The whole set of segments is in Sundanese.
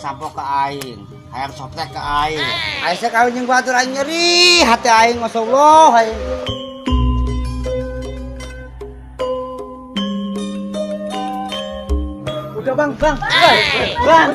sampo ka aing, hayang softtek ka aing. Aing sia kawin jeung batur aing nyeri hati aing masyaallah aing. Udah bang, bang, bang.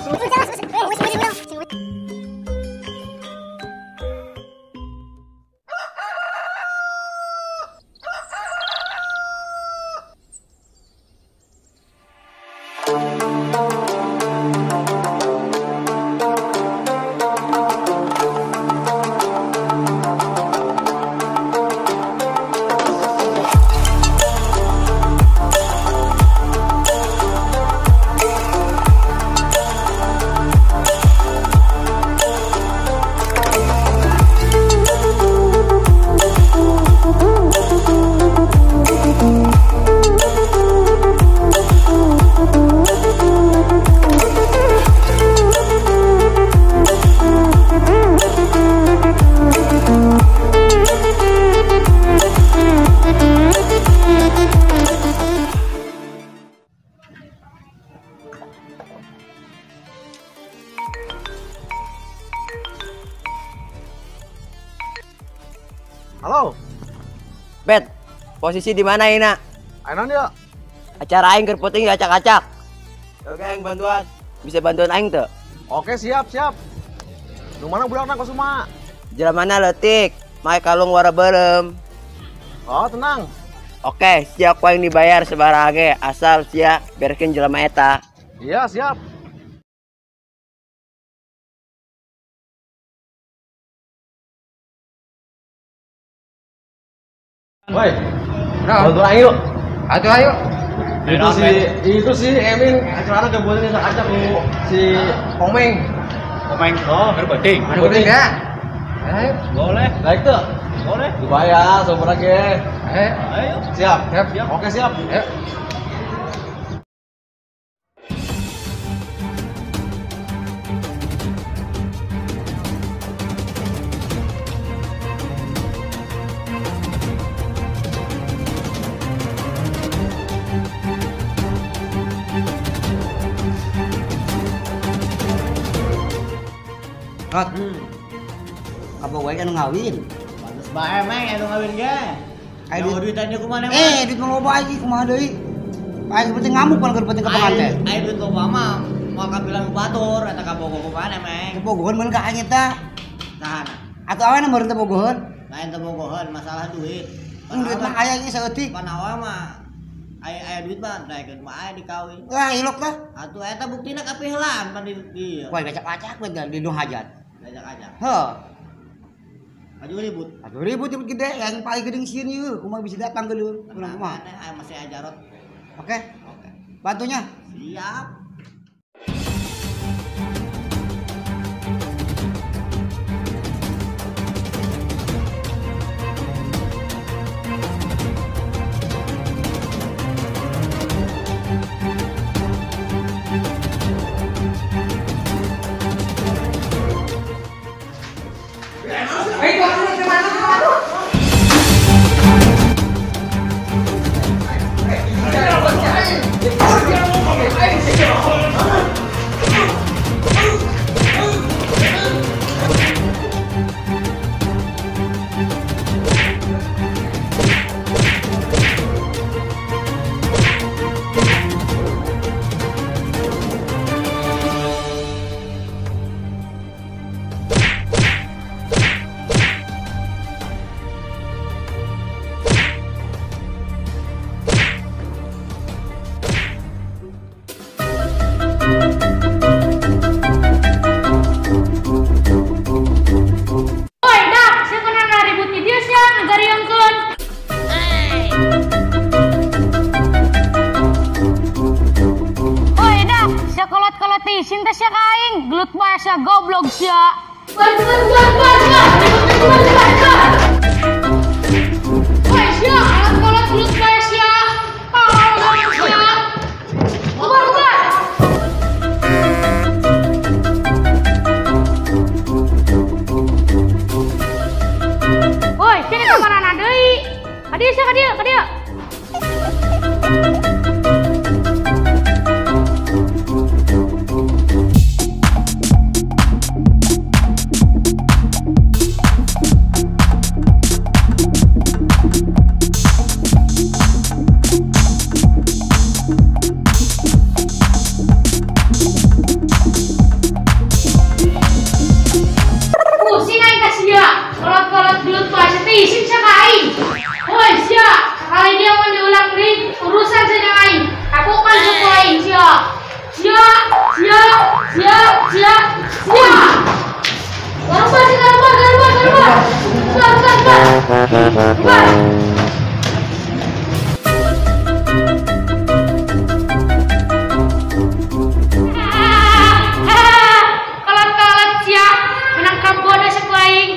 Halo. Bet, posisi di mana Ina? Ayo ya. Acara aing keur penting acak-acak. Oke, aing bantuan. Bisa bantuan aing tuh? Oke, siap, siap. Nu mana budakna Kusuma? Jelamana leutik, make kalung warna beureum. Oh, tenang. Oke, siap ku aing dibayar sabaraha ge, asal sia bereskeun jelema eta. Iya, siap. Woi, bantu aing yuk. Atuh ayo. Itu si Emin acaranya kebuatan acak ku si Komeng. Komeng. Oh, penting. Penting ya? Ayo. Boleh. Baik tuh. Boleh. Dibayar sabaraha ge. Ayo. Siap. Siap. Oke, siap. Ayo. Rot, kabogoh aing anu ngawin. Bagus bae meng anu ngawin ge. Ayo duitannya kumaha mah? Duit mah loba aing kumaha deui? Aing penting ngamuk pan keur penting ka pengantin. Aing duit loba mah moal kabilang batur eta kabogoh kumaha meng. Bogoheun mun ka aing eta. Tahan. Atuh aweuna meureun teh bogoheun? Lain teh bogoheun masalah duit. Duit mah aya ieu saeutik. Pan awal mah aya duit mah daekeun mah aya dikawin. Wah, ilok tah. Atuh eta buktina kapiheulaan pan di dieu. Wah, acak-acak we di nu hajat. Ajak-ajak. Heuh. Maju ribut. Atuh ribut ribut gede yang paling gede sieun ieu kumaha bisa datang ke dieu. Kumaha kumaha. Masih ajarot. Oke. Oke. Bantunya. Siap. Cinta sia ka aing, gelut bae sia goblok sia. Bar bar bar bar bar. Bar bar bar. Woi sia, kolot-kolot gelut bae sia. Tolong sia. Bubar bubar. Woi, sia ka mana deui? Ka dieu sia ka dieu, ka dieu. Siap, siap, siap. Garbar, garbar, garbar, garbar. Bar, bar, bar. Bar. Kalat-kalat siap menangkap bodoh aing.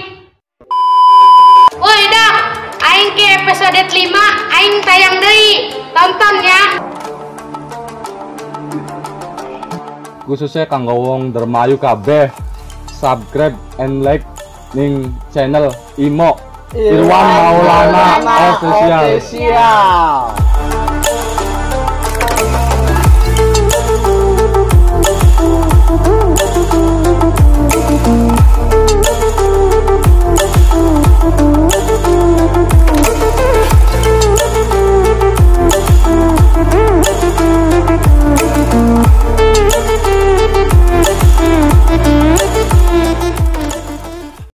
Woi dah, aing ke episode 5, aing tayang deui. Tonton ya. Khususnya kanggo wong Dermayu kabeh, subscribe and like ning channel Imo Irwan Maulana Official.